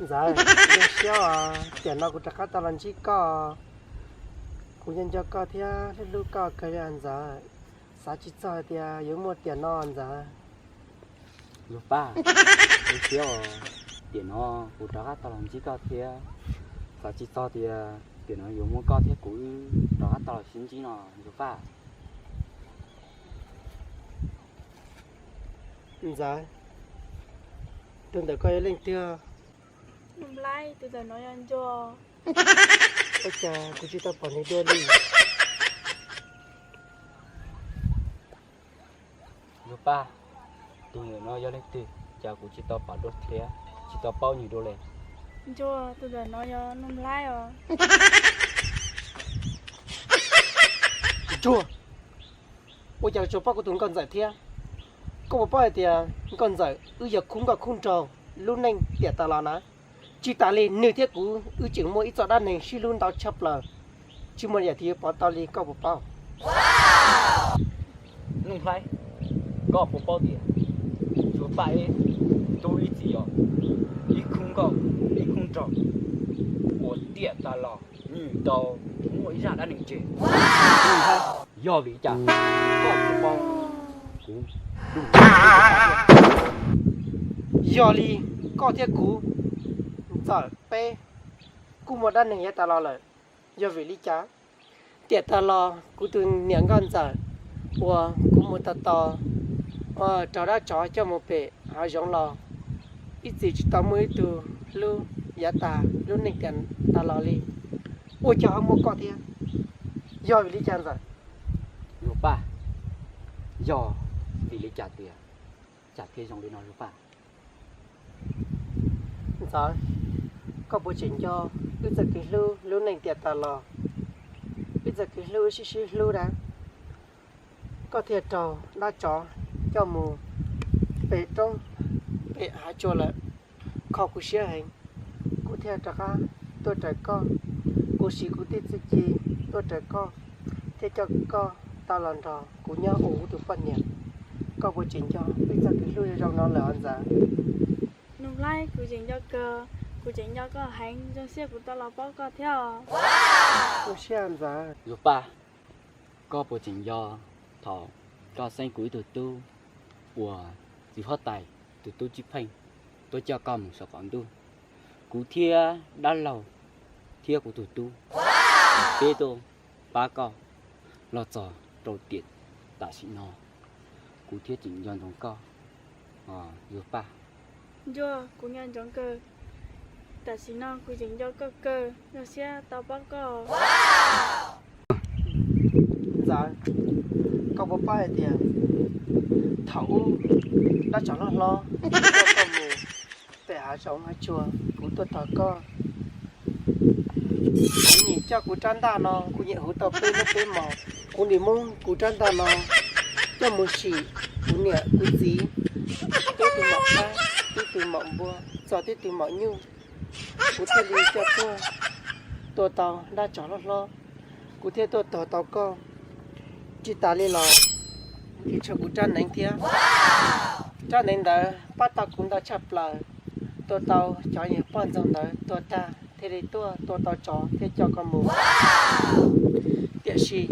Ntxawm, zoo siab os, tiam no kuv rov qab tau los ntsib koj. Kuv nco nco koj thiab hlub hlub koj kawg li os Ntxawm. Xav tsis txog hais tias yuav muaj tiam no Ntxawm. Zuag Paj, zoo siab os, tiam no kuv rov qab tau los ntsib koj thiab. Xav tsis txog tias tiam no yuav muaj koj thiab kuv wb rov qab tau los sib ntsib no Zuag Paj. Ntxawm, tus ntawm koj yog leej twg? Nplaib, tus ntawm no yog Ntsuag. Ua cas kuv tsis tau pom nws dua li? Zuag Paj, tus ntawm no yog leej twg? Cas kuv tsis tau pom dua thiab tsis tau paub nws dua li? Ntsuag, tus ntawm no yog Nuj Nplaib os. Ntsuag, ua cas tsuas paub kuv tus nkauj ntxawm thiab? Koj puas paub hais tias nkauj ntxawm wb yog khub nkauj khub nraug lub neej tiam tas los na? Tsis tas li nws thiab kuv wb tseem muaj ib txoj dab neeg sib hlub ntau tshaj plaws, tsis muaj yam twg yuav pov tau li, koj puas paub? Nuj Nplaib, koj puas paub tias Zuag Paj ib tug ib txiv yog ib khub nkauj ib khub nraug uas tiam tas los nws tau muaj ib zaj dab neeg tseg? Nuj Nplaib, yog vim li cas koj tsis paub kuv? Yog li koj thiab kuv ntxawm peb kuj muaj dab neeg yav tas los lawm. Yog vim li cas? Tiam tas los kuv tus niam nkauj ntxawm uas kuv mus tau tos raug dab tsov coj mus pem hav zoov los, ib txwm tsis tau muaj ib tug hlub yav tas lub neej tiam tas los li. Ua cas ho muaj koj thiab? Yog vim li cas ntxawm? Zuag Paj, yog vim li cas tias cas thiaj zoo li no Zuag Paj? Ntxawm, koj puas tseem nco wb txoj kev hlub lub neej tiam tas los? Wb txoj kev hlub wb sib sib hlub na, koj thiaj raug dab tsov coj mus pem roob pem hav tsua lawm, kho kuv siab heev. Kuv thiaj rov qab tuaj raws koj, kuv siv kuv tej txuj ci tuaj raws koj, thiaj coj koj tau los nrog kuv nyob ua kuv tus poj niam. Koj puas tseem nco wb txoj kev hlub zoo no lawm os ntxawm? Nuj Nplaib, kuv tseem nco kawg, kuv tseem nco koj heev, zoo siab kuv tau los paub koj thiab os. Zoo siab ntxawm. Zuag Paj, koj puas tseem nco thaum koj xeeb kuv ib tug tub uas txiv huab tais tus tub Tsib Pheej tuaj coj koj mus saum qaum ntuj? Kuv thiab dab laug thiab kuv tus tub peb tuaj pab koj los txog rau tiam tam sim no, kuv thiaj tseem nco ntsoov koj, Zuag Paj. Ntsuag, kuv nco ntsoov kawg, tam sim no kuv tseem nco koj kawg, zoo siab tau paub koj. Ntxawm, koj puas paub hais tias thaum ub dab tsov hlob hlob coj koj mus pem hav zoov hav tsua, kuv tuaj tos koj. Kuv niam coj kuv rab ntaj no, kuv niam hauv tau peb hnub peb hmos, kuv niam muab kuv rab ntaj no coj mus sim kuv niam kuv txiv, twb tus maum qab, twb tus maum npua, txog twb tus maum nyuj, kuv thiaj li coj tuaj, tua tau dab tsov hlob hlob, kuv thiaj tuaj tos tau koj. Tsis tas li los, kuv tshuav kuv rab hneev thiab. Rab hneev ntawd pab tau kuv ntau tshaj plaws, tua tau cov niag poj ntxoog ntawd tuag tag thiaj li tuaj tua tau tsov thiaj coj koj mus. Tiam sis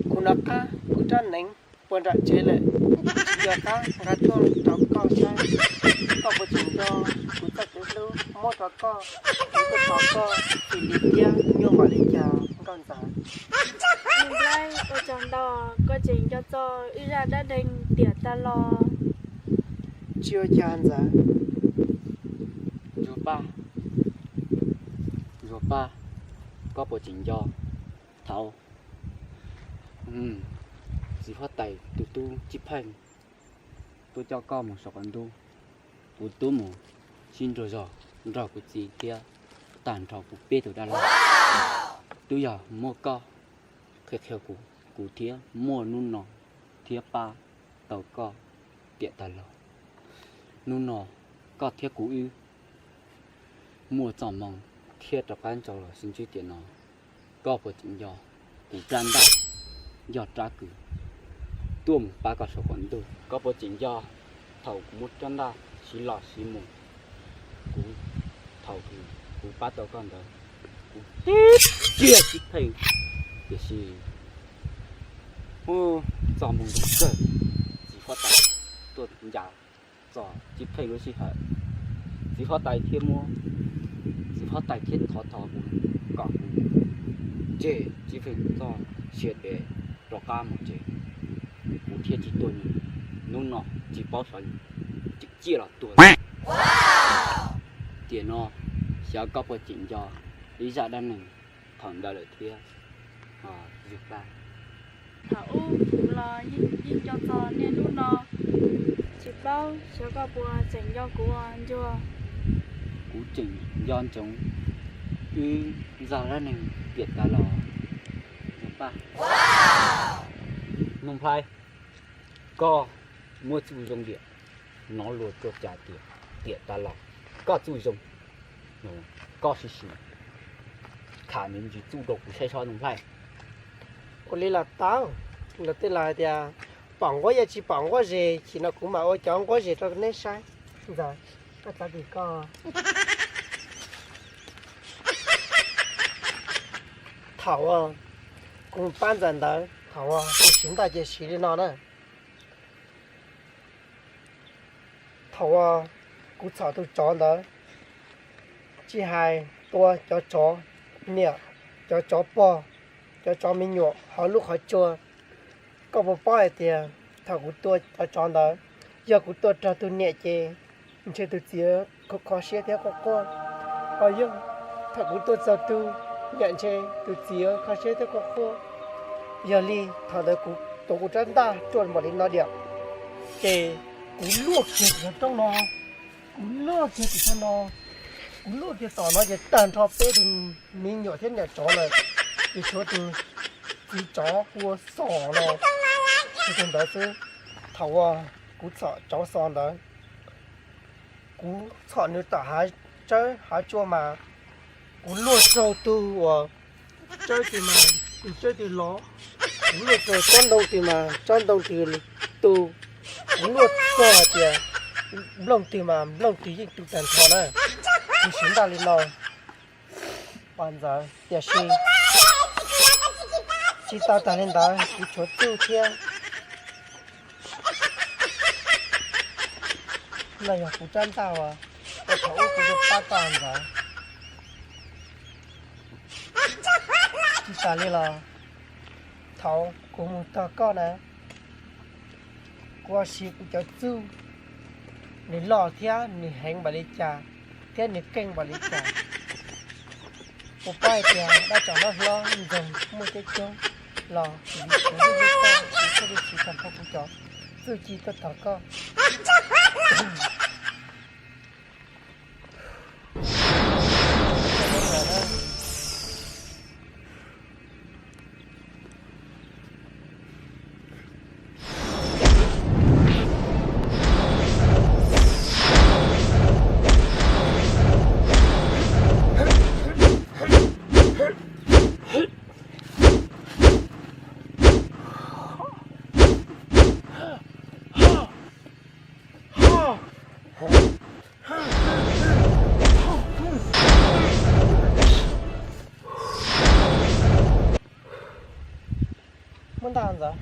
kuv hnov qab kuv rab hneev puas nram tsev lawm, tsis nco qab nqa tuaj rau koj saib. Koj puas tseem nco kuv txoj kev hlub muab rau koj, kuv tuaj tos koj cia li thiab nyuaj npaum li cas nkauj ntxawm? Nplaib, ua tsaug ntau, koj tseem nco txog wb zaj dab neeg tiam tas los? Tsis ua cas ntxawm. Ntsuag Paj, Ntsuag Paj, koj puas tseem nco thaum txiv huab tais tus tub Tsib Pheej tuaj coj koj mus saum qaum ntuj, kuv twb mus sib nrug zog nrog kuv txiv thiab tag nrho kuv peb tug dab laug. Twb yog muaj koj qhia qhia kuv, kuv thiaj muaj hnub no thiab pab tau koj tiam tas los. Hnub no koj thiab kuv wb muaj txoj hmoo thiab rov qab ntsib los sib ntsib tiam no. Koj puas tseem nco kuv rab ntaj yog rab kws tuaj mus pab koj saum qaum ntuj? Koj puas tseem nco thaum kuv muab rab ntaj siv los siv mus, kuv Thaum kuv pab tau koj ntawd, kuv tib kiag tib pheej, tiam sis ub, txoj moo zoo kawg, txiv huab tais tuaj ncav txog tib pheej lub sij hawm, txiv huab tais thiaj muab, txiv huab tais thiaj thov thov kuv kom kuv tseg tib pheej txoj sia dev rov qab mus tsev, kuv thiaj tsis tuag nws. Hnub no tsis paub xyov nws ciaj los tuag. Tiam no xyov koj puas tseem nco ib zaj dab neeg thaum ntawd lawm thiab, Yug Paj. Thaum ub kuv los yeej nco txog niaj hnub no, tsis paub xyov koj puas tseem nco kuv, Ntsuag. Kuv tseem nco ntsoov ib zaj dab neeg tiam tas los, Yug Paj. Nuj Nplhaib, koj muaj txuj zoo diam, hnov luag tuaj cas tias tiam tas los koj txuj zoo, koj sim sim tham me ntsis txuj rau kuv saib seb, Nuj Nplhaib. Ua li los tau, luag tej laus hais tias pom nquab yaj tsis pom nquab zes, chim no kuv mam ua cov nquab zes rau neb saib. Ntxawm, koj txav kis koj. Thaum uas kuv mus pab Ntxawm ntawd, thaum uas kuv siv ntaj ces siv li no na. Thaum uas kuv txhom tus tsov ntawd, tsis hais tua cov tsov niam, cov tsov pog, cov tsov me nyuam hauv lub qhov tsua, koj puas paub hais tias thaum kuv tua cov tsov ntawd, yog kuv tua raug tus niam ces ntshe tus txiv kho siab thiab quaj quaj. Ho yog thaum kuv tua txog tus niam ntshe tus txiv kho siab thiab quaj quaj. Yog li thaum ntawd kuv tuav kuv rab ntaj ruaj npaum li no diam, ces kuv luaj kiag tim qhov rooj no, kuv luaj kiag tim qhov no, kuv luaj kiag tom no ces tag nrho peb tus me nyuam thiab niam tsov lawm, ces tshuav tus txiv tsov hu ua Xos no, tus ntawd xwb. Thaum uas kuv txhom tsov Xos ntawd, kuv txhom nws tom hav tsawb hav tsua mas kuv luaj raug tus uas tsawb tus mas tus tsawb tus lov, kuv luaj raug tsob ntoo tus mas tsob ntoo tus tu, kuv luaj txog hais tias nplooj twg mas nplooj twg yeej tu tag nrho na. Kuv siv ntaj li no, Ntxawm, tiam sis tsis tas tas li ntawd kuv tshuav txuj thiab. No yog kuv rab ntaj uas thaum ub kuv tuaj pab koj ntawd. Tsis tas li los thaum kuv mus tog koj na, kuv siv kuv cov txuj, nws loj thiab nws heev npaum li cas thiab nws keej npaum li cas. Kuv paub hais tias dab tsov hlob hlob ntxoog muaj coob coob los vim kuv hlub hlub koj, kuv thiaj li siv tag nrho kuv cov txuj ci tuaj tog koj. Muab ntaj Ntxawm.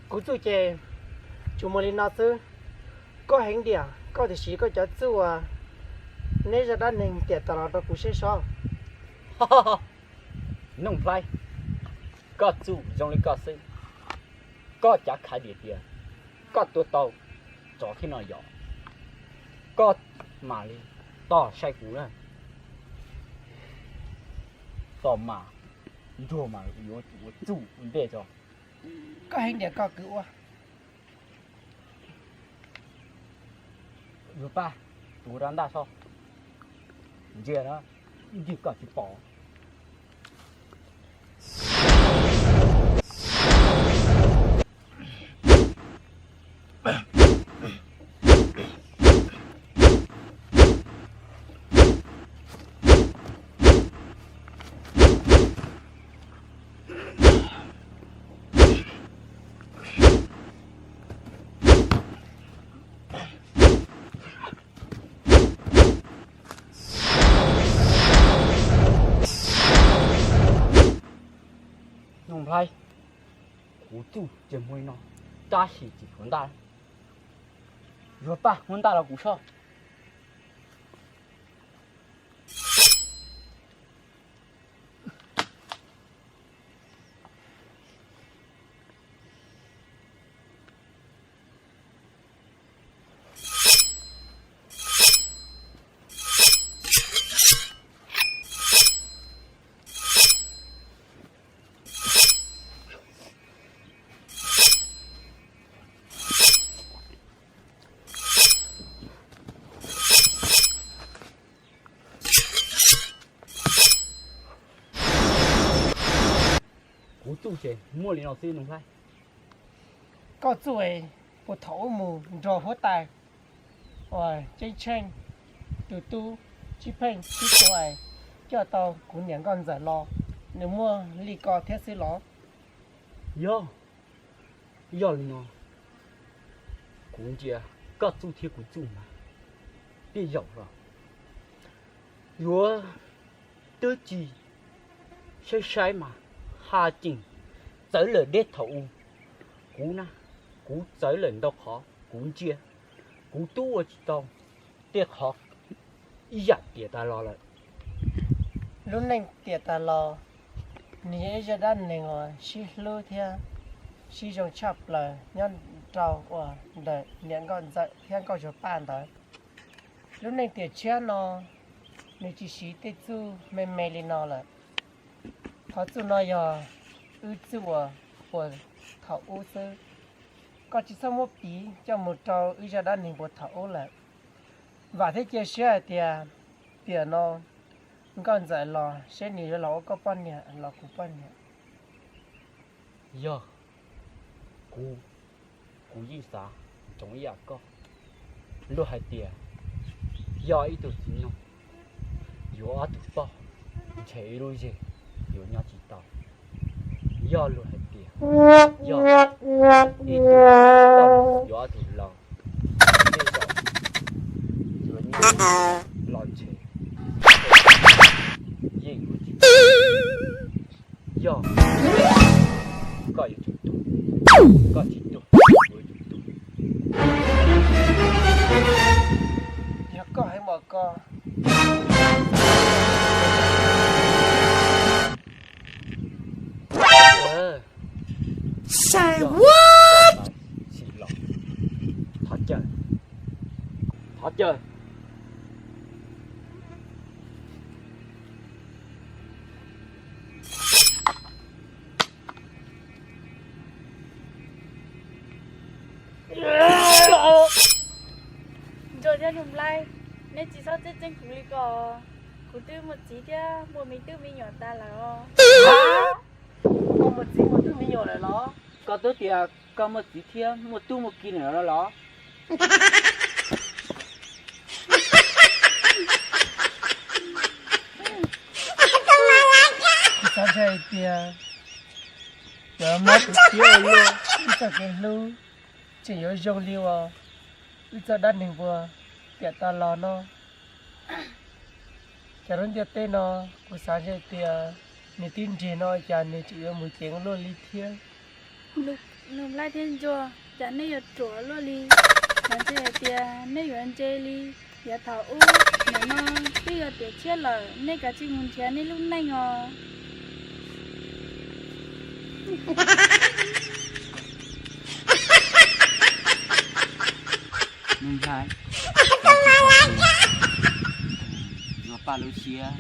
Kuv txuj ces tsuas muaj li no xwb. Koj heev diam, koj tiam sis koj cov txuj uas neb zaj dab neeg tiam tas los rau kuv saib seb. Nuj Nplhaib, koj txuj zoo li koj xwb. Koj cav khav diam tias koj tua tau tsov thiab no yog koj mam li tog saib kuv na. Tos mas Ntsuag mas yuav ua txuj ua ntej tso. Koj heev diam koj kwv ua. Yog pab Mus rau ntaj so, ntsia na, ib ncig koj tsis pom. Noog Nplhaib, kuv txuj ces muaj li no, tab sis tsis tshuav ntaj. Yuav paj muab ntaj los kuv soj. Kuv txuj ces muaj li no xwb Noog Nplhaib. Koj txuj puag thaum ub mus nrog huab tais uas Ceeb Tsheej tus tub Tsib Pheej Tsib Tuam coj tau kuv niam Nkauj Ntxawm los, nws muaj li ko thiab xwb los? Yog, yog li no, kuv ntsia koj txuj thiab kuv txuj mas tej zaum los yuav twb tsis saib saib mas ha ceem txawv lawm deb thaum ub. Kuv na, kuv txawv lawm ntau qhov, kuv ntsia kuv twb ua tsis tau tej qhov ib yam tiam tas los lawm. Lub neej tiam tas los, nws yog ib zaj dab neeg uas sib hlub thiab sib zoo tshaj plaws nyob rau uas ntawm niam Nkauj Ntxawm thiab Nkauj Zuag Paj ntawd. Lub neej tiam tshiab no, nws tsis siv tej txuj me me li no lawm. Qhov txuj no yog wb txuj uas puag thaum ub xwb. Koj tsis txhob muab piv coj mus rau wb zaj dab neeg puag thaum ub lawm. Vam thiab cia siab hais tias tiam no Nkauj Ntxawm los seb nws yuav los ua koj poj niam los kuv poj niam. Yog, kuv, kuv yeej xav tsoom ib yam koj, luag hais tias yog ib tug txiv neej yuav ob tug poj, ntshe ib lub zej yuav nyob tsis tau. Yog luag hais tias yog ib tug poj yuav ob tug laus, tej zaum yuav nyob los ntshe yeej yuav tsis tau. Yog koj yuav tsum tuag, koj tsis tuag, kuv yuav tsum tuag. Yog koj hais mas koj Say what? Thov caw, thov caw. Ntsuag thiab Noog Nplhaib, neb tsis txhob txeeb txeeb kuv li ko. Kuv twb muaj txiv thiab muaj me tub me nyuam tas lawm os. Koj muaj txiv muaj tub me nyuam lawm los? Koj twb tias koj muaj txiv thiab muaj tub muaj ki lawm los? Kuv xav ntshe hais tias cov mob tus txiab ua luaj, wb txoj kev hlub tseem yuav zoo li uas wb txoj dab neeg puag tiam tas los no. Cov lub ntiaj teb no, kuv xav ntshe tias nws twb nres no cas nws tseem yuav mus ceev luaj li thiab. Noog Nplhaib thiab Ntsuag, cas neb yuav ruam luaj li? Xav ntshe hais tias neb yuav ntse li yav thaum ub, nim no twb yog tiam tshiab lawm, neb kav tsij mus nrhiav neb lub neej os. Noog Nplhaib, Zuag Paj lub siab,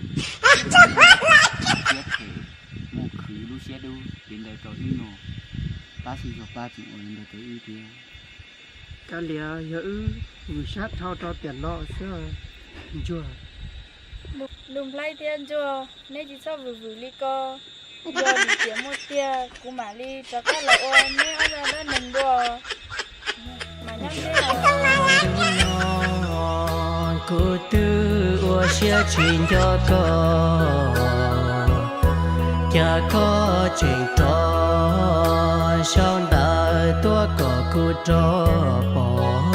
siab phem, mus khwv lub siab dub li ntawd rau wb no, tab sis Zuag Paj tseem ua li ntawd rau wb thiab. Kav liam, yog wb vwm sab dhau rau tiam no xwb. Ntsuag, Nplooj Nplaib thiab Ntsuag, neb tsis txhob vwm vwm li ko. Yog li tias muaj tiag kuv mam li rov qab los ua neb ob zaj dab neeg dua. Mas nyob neb. Kuv twb ua siab tsis nco koj, cas koj tseem rov sau ntawv tuaj kom kuv rov pom,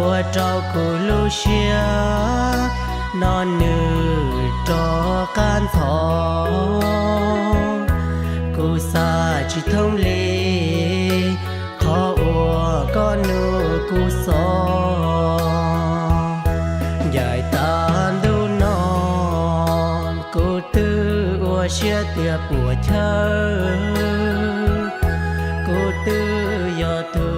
ua rau kuv lub siab no nws rov qab ntxhov. Kuv xav tsis thoob li qhov uas koj nug kuv xov. Ncaim tas ntuj no, kuv twb ua siab tias puas chawj. Kuv twb yog tus